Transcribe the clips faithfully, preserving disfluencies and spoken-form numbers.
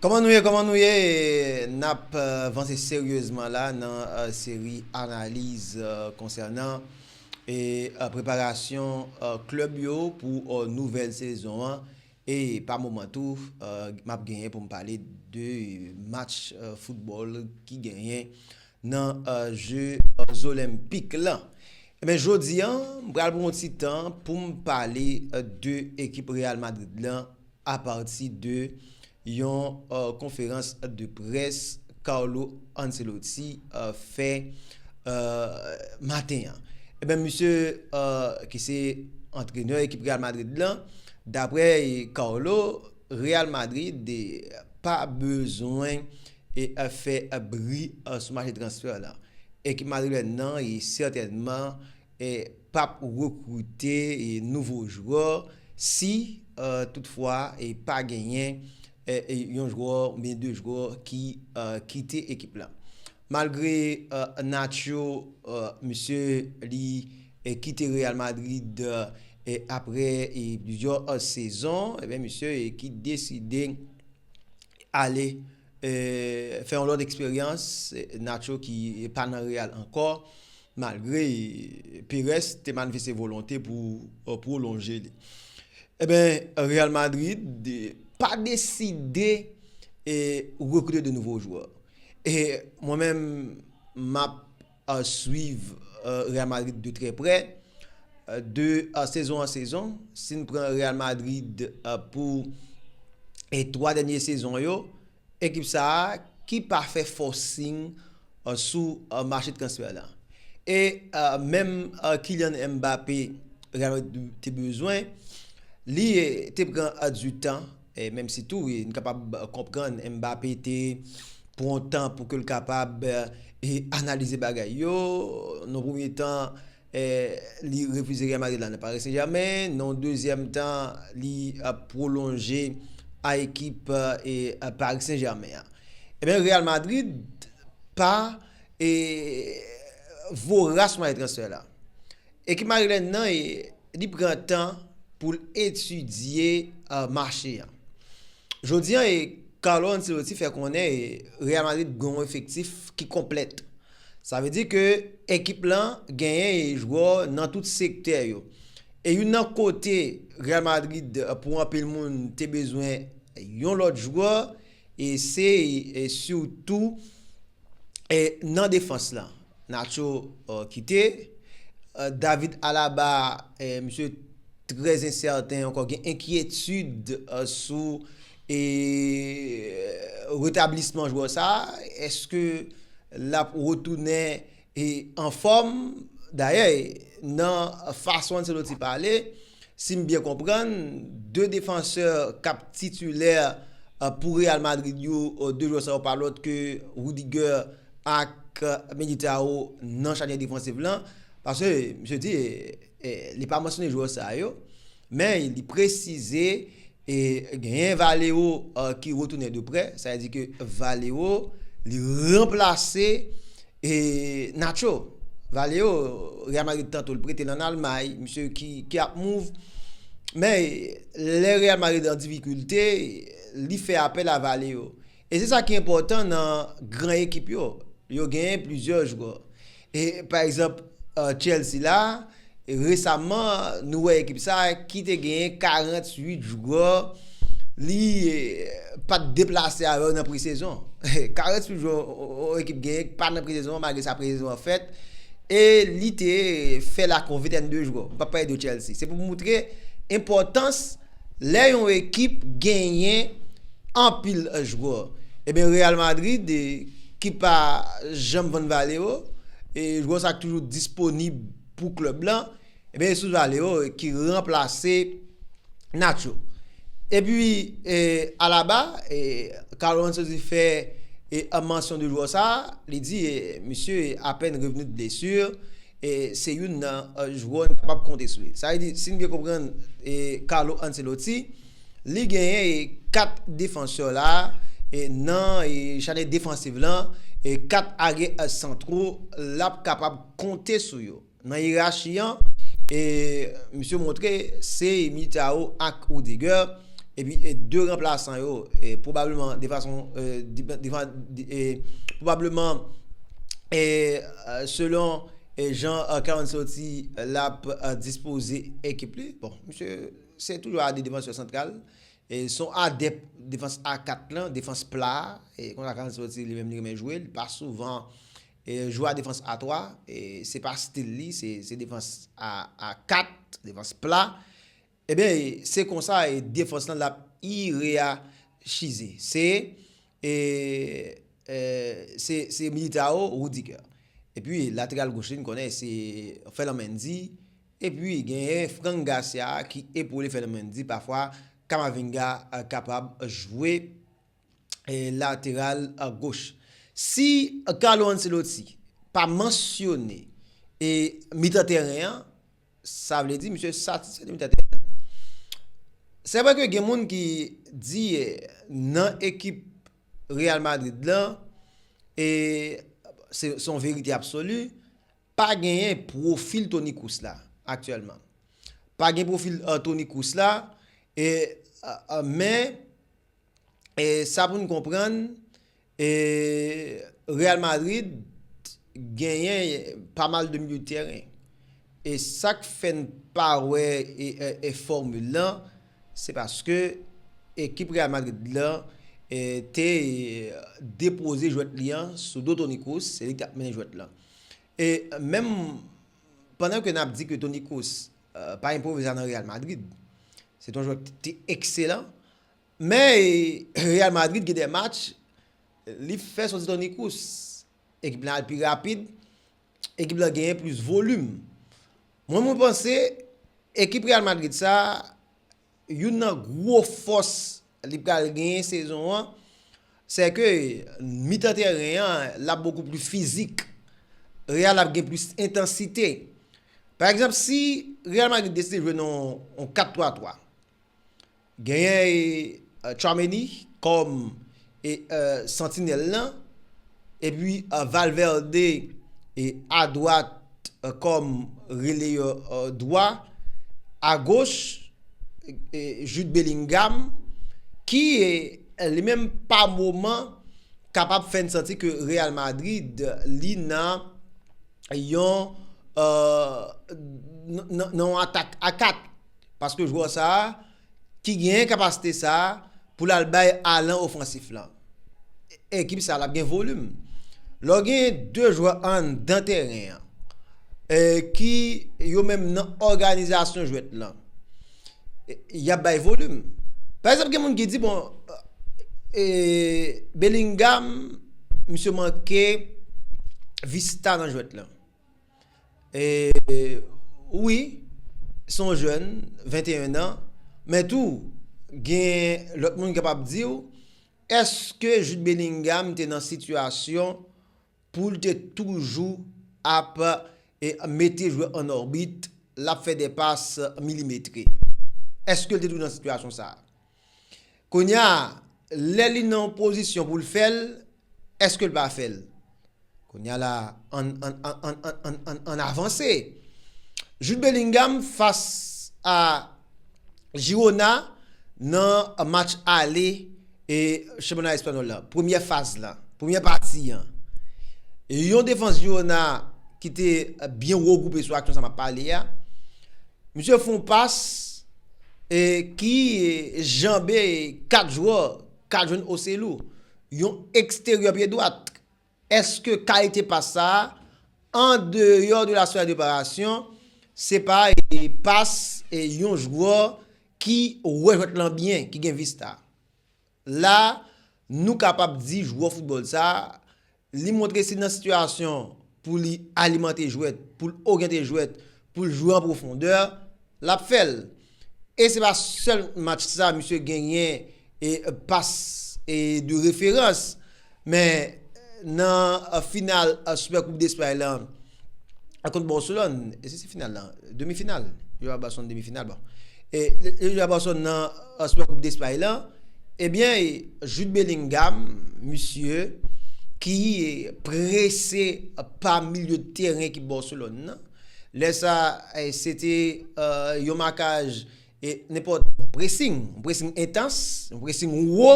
Kòman nou ye, kòman nou ye? N ap vanse seryezman la nan seri analiz konsènan e preparasyon klèb yo pou nouvèl sezon an. E pa moman tou, m ap genyen pou m pale de match foutbòl ki genyen nan je Zolenpik lan. Ebyen, jodi a, m pral pran yon ti tan pou m pale de ekip Real Madrid lan apati de yon konferans de près Carlo Ancelotti fè maten an. Ebyen, misye ki se antrenè ekip Real Madrid lan, daprè Carlo, Real Madrid pa bezwen fè bri sou mache transfè la. Ekip madrilèn nan sètènman p ap rekrite nouvo jwè si toutfwa pa genyen yon jwè oubyen de jwè ki kite ekip la. Malgre Nacho, misye li kite Real Madrid apre plizyè sezon, ebyen misye ki deside ale fè yon lòt eksperyans. Nacho ki pa nan Real ankò, malgre Perez te manifeste volonte pou pwolonje li. Ebyen, Real Madrid pa deside rekrite de nouvo jwè. E mwen menm, m ap swiv Real Madrid de trè prè de sezon an sezon. Si n pran Real Madrid pou e twa dènye sezon yo, ekip sa a ki pa fè forcing sou mache transfè la. E menm Kylian Mbappé, Real Madrid te bezwen, li te pran du tan, menm si tou n kapab konprann Mbappé te pran tan pou ke l kapab analize bagay yo. Nan premye tan, li refize Real Madrid la nan Paris Saint-Germain. Nan dezyèm tan, li pwolonje a ekip Paris Saint-Germain an. Ebyen, Real Madrid pa voras nan transfè la. Ekip madrilèn nan li pran tan pou l etidye mache an. Jodi an, Carlo Ancelotti fè konnen Real Madrid gen yon efektif ki konplèt. Sa vle di ke ekip lan genyen jwè nan tout sektè yo. E youn nan kote Real Madrid, pou anpil moun, te bezwen yon lòt jwè, e se e sitou e nan defans lan. Nacho kite. David Alaba, misye trè ensèten, ankò gen enkyetid sou e retablisman jwè sa. Èske l ap retounen e anfòm? Dayè, nan fason Ancelotti pale, si m byen konprann, de defansè k ap titilè pou Real Madrid yo, de jwè sa yo pa lòt ke Rudiger ak Militao nan chanye defansiv lan. Paske misye di li pa mansyone jwè sa yo, men li presize e genyen Valero ki retounen de prè. Sa vle di ke Valero li ranplase e Nacho. Valero, Real Madrid tanto l prete l ann Almay, misye ki ki ap move. Men lè Real Madrid an difikilte, li fè apèl a Valero. E se sa ki enpòtan nan gran ekip yo. Yo genyen plizyè jwè. E pa egzanp, Chelsea la, resaman, nou wè ekip sa ki te genyen karannwit jwè, li pa t deplase avè yo nan presezon. Karannwit jwè yon ekip genyen pa nan presezon, malgre sa presezon an fèt. E li te fè lakò ventèn de jwè. M p ap pale de Chelsea. Se pou moutre enpòtans lè yon ekip genyen anpil jwè. Ebyen, Real Madrid, ki pa janm vann Valero, e jwè sa ki toujou disponib pou klèb lan, ebyen, se Valero ki ranplase Nacho. Epi, e, Alaba, e, Carlo Ancelotti fè e, an mansyon de jwè sa, li di e, misye apèn revni de blesi, e se youn nan e, jwè n kapab konte sou li. Sa vle di, si n byen konprann e, Carlo Ancelotti, li genyen e, kat defansè la e, nan e, chanye defansiv lan, e kat aryè santwo l ap kapab konte sou yo. Nan yerachi an, e misye montre se Militao ak Rudiger Epi e de ranplasan yo, e pwobableman de fason, e, di- de fa- di- e, pwobableman e, e, selon e, jan e, Carlo Ancelotti e, l ap e, dispoze ekip li. Bon, misye se toujou a de defansè santral. E, se yon adèp defans a kat lan, defans pla a. E, konsa Carlo Ancelotti li menm li renmen jwe, li pa souvan e, jwe a defans a twa. E, se pa stil li, se se defans a a kat, defans pla. Ebyen, se konsa e defans lan l ap ireyachize. Se e, e, se se Militao, Rudiger. Epi lateral goch li, n konnen se Ferland Mendy. Epi genyen Fran Garcia ki epole Ferland Mendy. Pafwa Camavinga e, kapab jwe e, lateral e, goch. Si Carlo Ancelotti pa mansyone e mitan tèren an, sa vle di misye satisfè de mitan tèren an. Se vre ke gen moun ki di e, nan ekip Real Madrid lan, e se se yon verite absoli, pa genyen pwofil Toni Kroos la aktyèlman. Pa gen pwofil e, Toni Kroos la, e, e, e, men e, sa pou n konprann, e, Real Madrid genyen pa mal de milye de tèren. E sa k fè n pa wè e, e, e fòmil lan, se paske ekip Real Madrid lan e, te e, depoze jwèt li an sou do Toni Kroos, se li k t ap mennen jwèt lan. E menm pandan ke n ap di ke Toni Kroos e, pa enpwovizè nan Real Madrid, se te yon jwè ki te ekselan, men e, Real Madrid gen de match, li fè soti Toni Kroos. Ekip lan al pi rapid, ekip lan genyen plis volim. Mwen, mwen panse ekip Real Madrid sa, youn nan gwo fòs li pral genyen sezon an, se ke mitan tèren an, l ap bokou pli fizik. Real ap gen plis entansite. Pa egzanp, si Real Madrid deside jwe nan yon kat twa twa, genyen e, e, Tchouaméni kòm e, e, santinèl lan, epi e, Valverde e, adwat e, kòm releyè e, dwa, agoch e, Jude Bellingham, ki e, li menm pa moman kapab fè n santi ke Real Madrid li nan yon e, nan nan yon atak a kat. Paske jwè sa a ki genyen kapasite sa a pou l al bay alan ofansif lan. Ekip sa a l ap gen volim. Lè w gen de jwè anndan tèren an e, ki yo menm nan òganizasyon jwèt lan, e, y ap bay volim. Pa egzanp, gen moun ki di, bon, e, Bellingham, misye manke vista nan jwèt lan. E, wi, se yon jèn, venteyen an, men tou, gen lòt moun kapab di w, èske Jude Bellingham te nan sitiyasyon pou l te toujou ap e, mete jwè an òbit, l ap fè de pas milimetre? Èske l te toujou nan sitiyasyon sa a? Kounye a, lè li nan yon pozisyon pou l fè l, èske l pa fè l? Kounye a la, ann ann ann ann ann ann ann ann avanse. Jude Bellingham fas a Girona nan match ale e chanpyona espanyòl la. Premyè faz la, premyè pati an. Yon defans Girona ki te byen regwoupe sou aksyon sa m ap pale a. Misye fè yon pas e ki janbe kat jwè, kat jwè Oselu. Yon eksteryè pye dwat. Èske kalite pas sa a, an deyò de la sfè de reparasyon, se pa e pas e yon jwè ki wè jwèt lan byen, ki gen vista? La, nou kapab di jwè foutbòl sa a, li montre si l nan sitiyasyon pou li alimante jwèt, pou l oryante jwèt, pou l jwe an pwofondè, l ap fè l. E se pa sèl match sa misye genyen e pas e de referans, men nan final Super Coupe d'Espagne lan kont Barcelone, e se se final lan, demi final, yo a Barcelone demi final, bon. E yo a Barcelone nan Super Coupe d'Espagne lan, ebyen, Jude Bellingham, misye ki prese pa milye de teren ekip Barcelone nan. Lè sa, e, se te e, yon makaj e nenpòt pressing, yon pressing entans, yon pressing wo,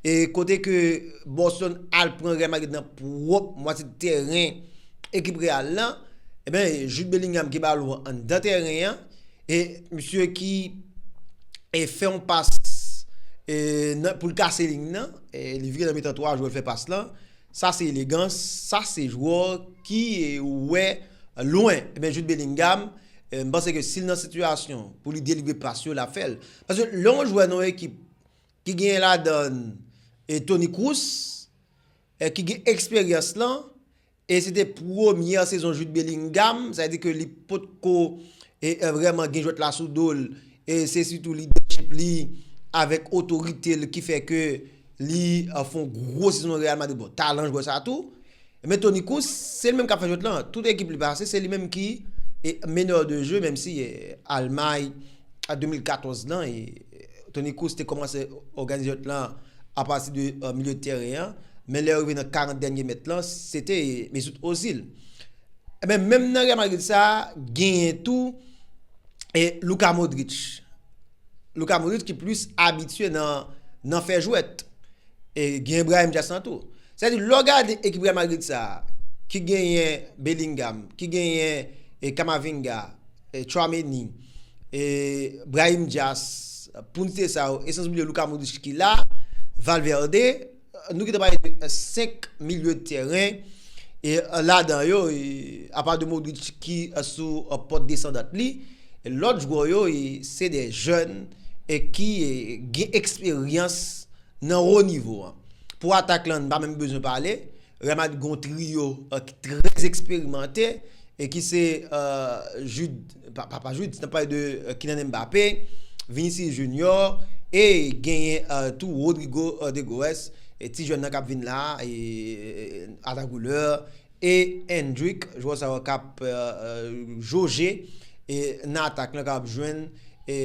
e kote ke Boston al pran Real Madrid nan pwòp mwatye tèren ekip Real lan, ebyen, Jude Bellingham gen balon an anndan tèren an, e misye ki e fè yon pas e, nan, pou l kase liy nan, e li vire nan mitan twa jwè, l fè pas lan. Sa se elegans, sa se jwè ki e, wè lwen. Ebyen, Jude Bellingham, e, m panse ke si l nan sitiyasyon pou li delivre pas yo, l ap fè l. Paske lè yon jwè nan yon ekip ki genyen ladan l e Toni Kroos, e, ki gen eksperyans lan, e se te premyè sezon Jude Bellingham, sa vle di ke li potko e, e vrèman gen jwèt la sou do l, e se sitou lidèchip li avèk otorite l ki fè ke li e, fè yon gwo sezon nan Real Madrid. Bon, talan jwè sa tou. Men Toni Kroos, se li menm k ap fè jwèt lan. Tout ekip li pase, se li menm ki e, meneur de jeu, menm si e, Almay an de mil katòz lan, e Toni Kroos te kòmanse òganize jwèt lan apati de e, milye tèren an, men lè yo rive nan karant dènye mèt lan, se te Mesut Ozil. Ebyen, menm nan Real Madrid sa, genyen tou e, Luka Modric. Luka Modric ki plis abitye nan, nan fè jwèt. E genyen Brahim Diaz lan tou. Sa vle di, lè w gade ekip Real Madrid sa, ki genyen Bellingham, ki genyen e, Camavinga, e, Tchouaméni, e, Brahim Diaz, pou n site sa yo, e san oubliye Luka Modric ki la, Valverde, nou gentan pale de senk milye de tèren, e ladan yo, e, apa de Modric ki sou pant desandant li, lòt jwè yo, e, se de jèn e ki e, gen eksperyans nan wo nivo an. Pou atak lan, n pa menm bezwen pale. Real Madrid gen yon triyo e, ki trè eksperimante e ki se e, Jude, pa, pa, pa Jude, n ap pale de e, Kylian Mbappé, Vinicius Junior e genyen e, tou Rodrygo e, de Goes, e ti jèn nan k ap vin la, e, e, Arda Güler, e Endrick, jwè sa yo k ap e, e, joje e, nan atak lan, k ap jwenn e,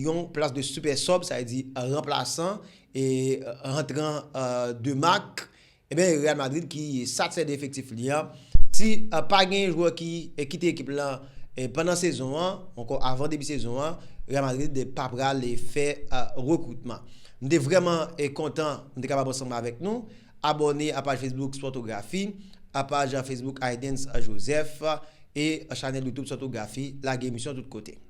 yon plas de super sub, sa vle di e, ranplasan e e, rantran e, de mak. Ebyen, Real Madrid ki satisfè de efektif li an. Si e, pa gen jwè ki e, kite ekip lan e, pandan sezon an, ankò avan debi sezon an, Real Madrid pa pral e, fè e, rekritman. M te vrèman e, kontan m te kapab ansanm avèk nou. Abòne a paj Facebook Sportographie, a paj Facebook Aydens Joseph e chanèl YouTube Sportographie. Lage emisyon tout kote.